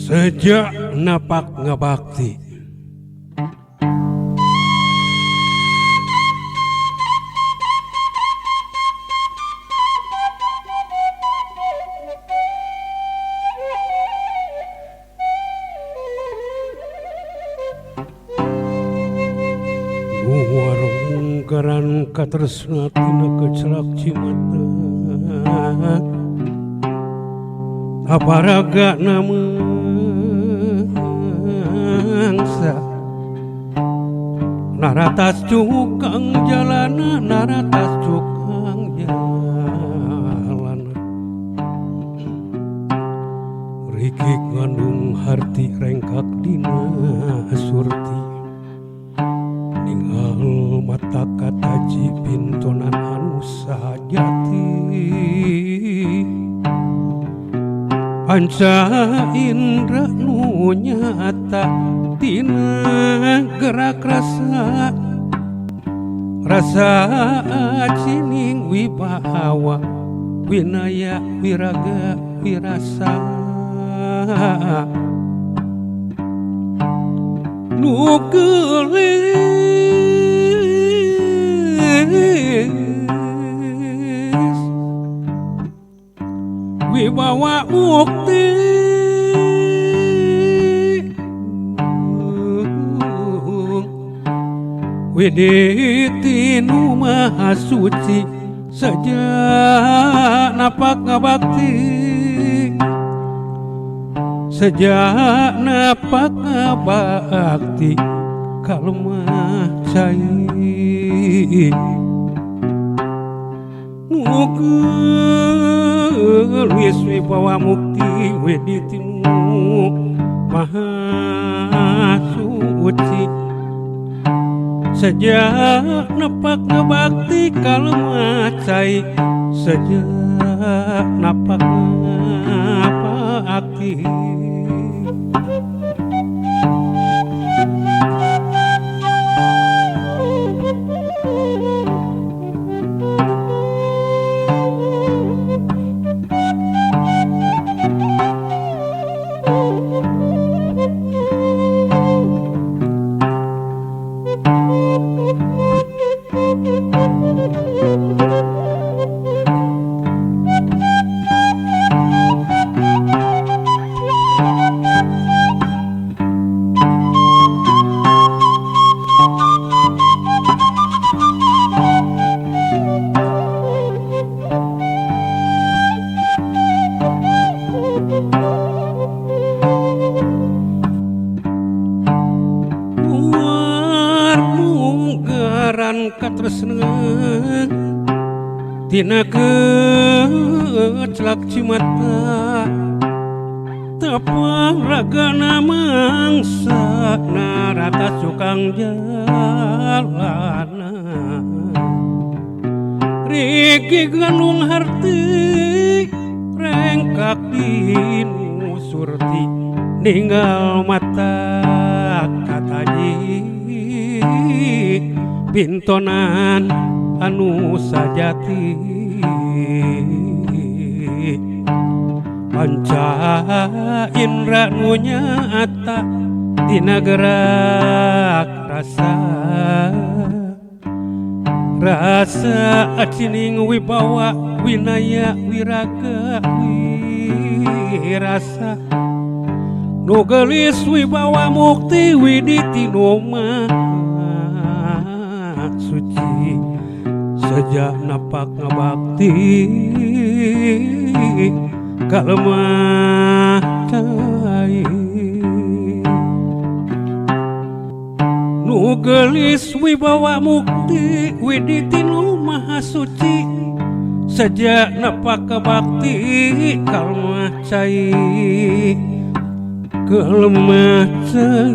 Sejak napak ngabakti warungkaran katresna tina kecelak cimata aparaga namangsa naratas cukang jalana naratas cukang jalana rikik ngandung harti rengkak dina surti ninggal mata kataji pintonan anu sajati panca indra nu nyata tina gerak rasa rasa acining wibawa winaya wiraga wirasa nu geulis wibawa mukti widiti nu maha suci sejak napak ngabakti sejak napak ngabakti kalemah cai nu geulis wibawa mukti widiti nu maha suci sejak napak ngabakti kalemah cai sejak napak ngabakti. Tina kecelak cimata tepang ragana mangsa narata cukang jalana riki ganung harti rengkak dinu surti ninggal mata kataji pintonan anu sajati panca indra nu nyata tina gerak rasa rasa acining wibawa winaya wiraga wirasa nu geulis wibawa mukti widiti nu maha suci sejak napak ngabakti kalemah cai nu geulis wibawa mukti widiti nu maha suci sejak napak ngabakti kalemah cai kalemah cai.